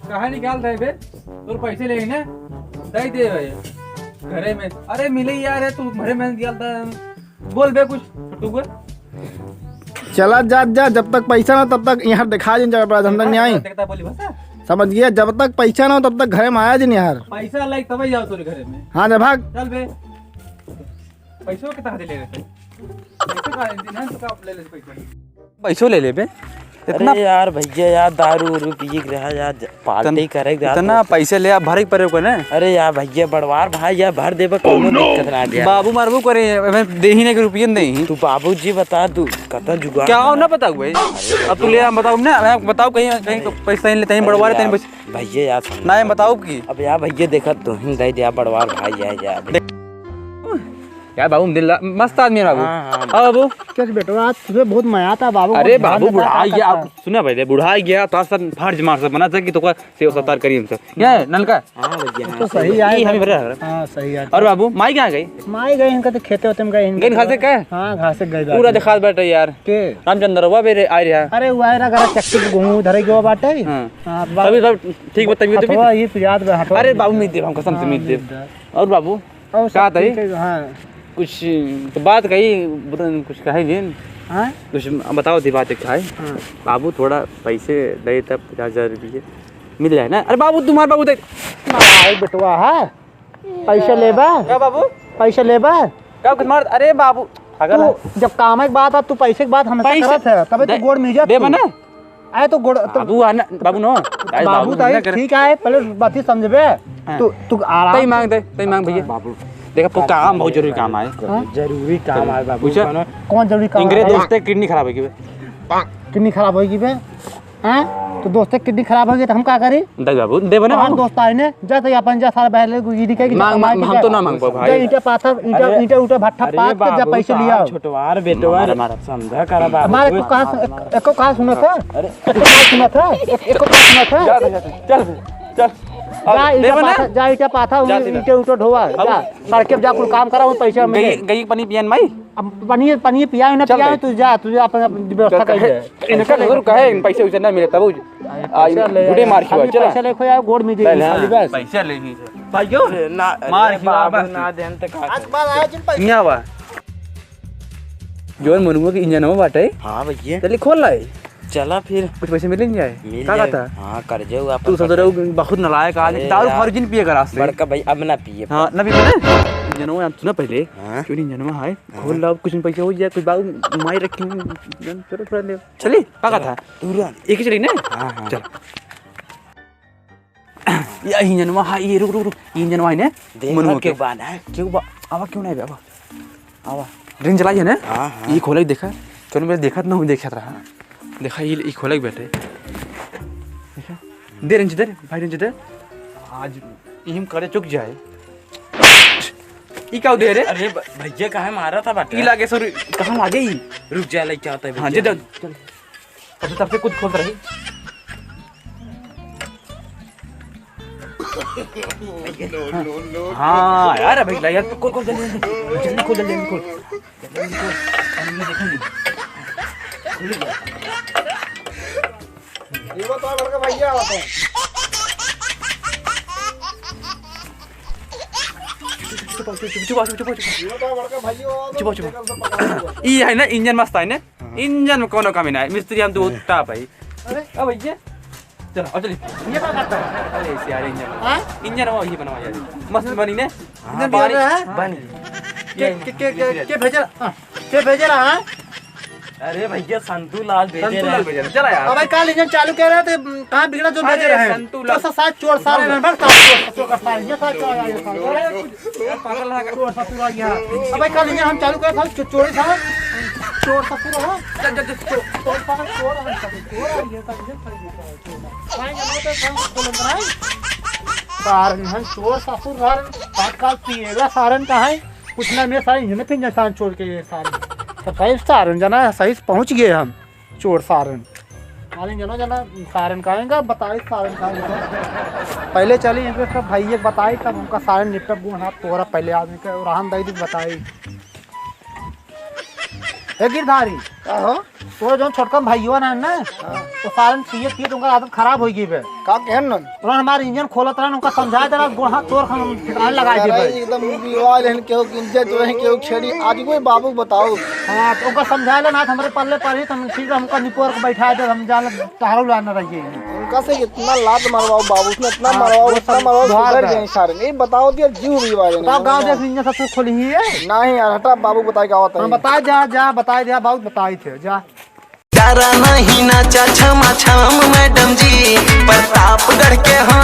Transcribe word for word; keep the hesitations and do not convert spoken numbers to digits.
कहाँ निकाल रहे बे? तोर पैसे लेही ना, दे दे बे। घरे में, अरे मिले यार, है तू घरे में निकालता है। बोल बे कुछ, छोटू को। चला जा, जा, जब तक पैसा ना तब तक यहाँ देखा जिन जगह पर हम तक नहीं आई। देखता बोली बस। समझ गया, जब तक पैसा ना हो तब तक घरे में आया जिन यार। पैसा लाई तब जाओ तोरे घरे में। हाँ, जा भाग। चल बे। पैसो के तहत ले लेते। पैसो का दिन है तो का ले ले पैसा। पैसो ले लेबे। इतना अरे यार भैया यार, दारू उरू पिए के रहा यार, ज-, पार्टी इतन-, करे के रहा इतना तो। पैसे ले आप भरे के परे को ना। अरे यार भैया, बड़वार भाई यार, भर देबे, कोनो दिक्कत ना दे। बाबू मारबो करे, हमें दे ही नहीं के रुपये नहीं। तू बाबूजी बता, तू कता जुगाड़ क्या हो कर। ना बताऊ भाई। अब तू ले आ, बताऊ ना, मैं बताऊ कहीं, कहीं तो पैसा नहीं लेते हैं, बड़वार अरे तहीं यार, पैसे। भैया यार, समझ ना, बताऊ की। अब यार भैया देखा, तू ही दे दे यार, बड़वार भाई यार, यार। देख, यार बाबू दिल मस्त आदमी है बाबू। हाँ, हाँ। हाँ बाबू। क्या बेटवा, आज तुझे बहुत मया था बाबू, अरे बहुत ध्यान बाबू, रखा बुढ़ा था गया, आपका। सुना पहले, बुढ़ा गया तो सब फर्ज मार सब बना था कि तो का सेवा सत्कार करी हम सब। ये नलका। हाँ भैया, तो हाँ, सही सही। आए ये हमें भरा है। हाँ, सही आए। और बाबू, माई कहाँ गई? माई गई, इनका तो खेते होते में गई, इनका गई घासे तो का? हाँ, घासे गई पूरा बाटे। दिखात बाटे यार। के? रामचंद्रवा बेरे आए रहा। अरे, वो आए रहा, घर चक्की पे घूमू, उधर ही गयो बाटे। हाँ। हाँ, बा-, तभी सब ठीक बा, तबीयत, हथवा, तबीयत। ये तो याद बा, हथवा। अरे बाबू, मीत देब, हम कसम से हाँ, मीत देब। मीत देब। और बाबू? और सब का तई? ठीक है, हाँ। कुछ तो बात कही, बुरा कुछ कहे जिन। हाँ? कुछ बताओ थी बात एक है। हाँ। बाबू थोड़ा पैसे दे तब पचास हजार रुपये मिल जाए ना। अरे बाबू, तुम्हारे बाबू देख। अरे बेटवा, हाँ? पैसे लेबा? का बाबू? पैसे लेबा? का कुछ मार, अरे बाबू, पागल है। तू जब काम के बात आ, तू पैसे के बात हमसे पैसे करत है, तबे तो दे-, गोड़ में इज्जत देबा तू। ना? आए तो गोड़ तो बाबू आना, बाबू नो। आए बाबू बाबू ताई ना करे। ठीक आए, पहले बात ही समझबे। हाँ। तू, तू आराम तई से मांग दे, तई मांग भैया। बाबू। देखा, वो काम बहुत जरूरी काम आए। हाँ? जरूरी काम आए बाबू, पूछा? कौनो कौन जरूरी काम इनकरे आए? दोस्त के किडनी खराब होई गी बे। किडनी खराब होई गी बे? हाँ? तो दोस्त के किडनी खराब होई गी तो हम का करी? दे बाबू, देबे ना तोहार बाबू। दोस्त आए ने, जा तो अपन जा सारा बहले को ईडी के मांग, कमाई मांग, के हम जा। तो ना मांग पाओ भाई। जा ईटा पाथर, ईटा, अरे, ईटा उटा भट्ठा अरे पाथ के जा बाबू, पैसे लिया। छोटवार बेटवार मारा, मारा। समझा करा बाबू। हमारे को कहा, एको कहा सुना था? अरे। एको कहा सुना था? एक-, एको कहा सुना था? जा, जा, जा, चल, चल। जा, अब ईटा देबे ना? पाथा, जा, ईटा पाथा, जा, सीधा। ईटा उटा ढोवा, अब जा। सड़के पे जा, कुल काम करा, वो पैसा मिले। गई, गई पानी पियन माई? अब पानी, पानी पिया ना चल पिया, भाई। तू जा, तू जा, अपन, अपन व्यवस्था चल, कर कहे, ले। इनका चल, जरूर कहे, पैसे वैसे ना मिले, तब वो अरे, आ, पैसा ले गुडे यार। मार खिवा, खाली चला। पैसा लेखो यार, गोड़ में दे, चल, हाँ, खाली बस। पैसा ले ही। भाइयों, अरे, ना, मार अरे, खिवा, बाबू, बस। ना देन त का आज के बाद आया जिन पैसा। यहाँ बा। जोन मनुआ के इंजन में बाटे। हाँ भैया। चलिए खोल लाई। चला फिर। कुछ पैसे मिले नहीं जाए? मिल का जाए। कहता? हाँ, कर जाऊ आप तू सोच रहे हो बहुत नालायक आदमी, अरे दारू यार। फारू जिन पिए का रास्ते। बड़का भाई, अब ना पिए। हाँ, ना पिए ना? इंजनवा, सुना पहले। हाँ। क्यों नहीं इंजनवा है? हाँ। खोल लाओ, कुछ पैसे हो जाए, कुछ बाबू माई रखी, जन थोड़ा, थोड़ा ले। चली, का कहता? तुरंत। एक ही चली ना? हाँ, हाँ। चल। या इंजनवा, हाँ, ये रुक, रुक, रुक। ये इंजनवा है ने? देख मनुआ के। क्यों बान है? क्यों बा-, आवा क्यों नहीं बे, आवा। आवा। ड्रेन चलाई है ना? हाँ, हाँ। ये खोले देखा। चलो, मैं देखत ना हूँ, देखत रहा। देखा, ये, ये खोले बैठे। देखा। दे रेंज दे, भाई रेंज दे। आज इहिम करे चुक जाए। ई का दे रे? अरे भ-, भैया काहे मारा था बाटे? ई लागे सर, कहाँ लागे ई? रुक जा, लइके आता है हाँ, भैया। जे दे, चल। तब से, तब से कुछ खोल रही। No, no, no। हाँ, यार, अबे, यार, खोल, खोल, जल्दी, जल्दी। जल्दी खोल, जल्दी, जल्दी खोल। जल्दी खोल। अरे, ये देखो नहीं। खुल गया। ये बताओ, बड़का भैया, बताओ। चुप, चुप, चुप, चुप, चुप, चुप, चुप। ये बताओ, बड़का भैया, बताओ। चुप, चुप। देखो, सब पकड़ा हुआ। ई है ना, इंजन मस्त है ना? हाँ। इंजन में कोनो कमी ना है, मिस्त्री हम तो हाँ। टॉप है। अरे, अब भैया, चलो, अब चलिए। ये क्या करता है? अरे, इसे यार, इंजन। हाँ? इंजन वो ही बनवा यार। मस्त बनी ने? हाँ, इंजन बन रहा है? बनी। के, ये के, के, के, के भेजे रहा? हाँ। के भेजे रहा, हाँ? अरे भैया, संतू लाल भेजे संतू लाल रहे। भेजे रहे। चला यार। अब भाई, काल इंजन चालू कर रहे थे, कहाँ बिगड़ा जो अरे, भेजे रहे? संतू लाल। तो सा-, सात चोर सारे हैं, बस सात चोर, ससुर का सारे, ये सारे चोर आ गए, सारे। अरे, कुछ यार, पागल है। चोर ससुर आ गया। अब भाई, काल इंजन हम चालू करे था, चो-, चोरी था। चोर ससुर है। चल, चल, चल, चोर। चोर सारे चोर है, सारे चोर आ गए, सारे, सारे, सारे, सारे। सारे, सारे, सारे, सारे। सारन है, चोर ससुर सारन, आजकल पिएला सारन का है, कुछ ना में सारे हिम्मत ही नहीं सारन चोर के ये सारन। तो सही सारन जना, सही से पहुँच गए हम, चोर सारन। सारन जना, जना, सारन का आएगा, बताई सारन का आएगा। पहले चली इनके सब भाई ये बताई, तब उनका सारन निपटब गुण हाथ तोहरा पहले आदमी के, और हम दई दी बताई। ए गिरधारी, का हो? तोरे जौन छोटकन भाइयों ना है ना, हाँ। तो सारन पिए पिए तो उनका आदत खराब होइ गई बे। का कहन न? उन्होंने हमारे इंजन खोलत रहन, उनका समझाए देला, गोड़ हाथ तोड़ खान ठिकाने लगाए दे अरे बे। एकदम विवाह रहन, केहू के इंजन तो रहे, केहू छेड़ी। आज कोई बाबू बताओ। हाँ, तो उनका समझाए ला ना, तो हमरे पल्ले पर ही, तो हम ठीक है, हमका निपोर के बैठा दे, हम जान टहरो लान रहिए। उनका से इतना लात मरवाओ बाबू, उसने इतना हाँ, मरवाओ, वो इतना सब मरवाओ, सुधर गए सारे। नहीं बताओ दिया जीव भी वाले बताओ, गाँव देख इंजन सब खोली ही है। नहीं यार, हटा, बाबू बताए का होता है। बता जा, जा, बताए जा, बाबू बताई थे, जा। डरा नहीं नाचा छमा छम मैडम जी, प्रतापगढ़ के हाँ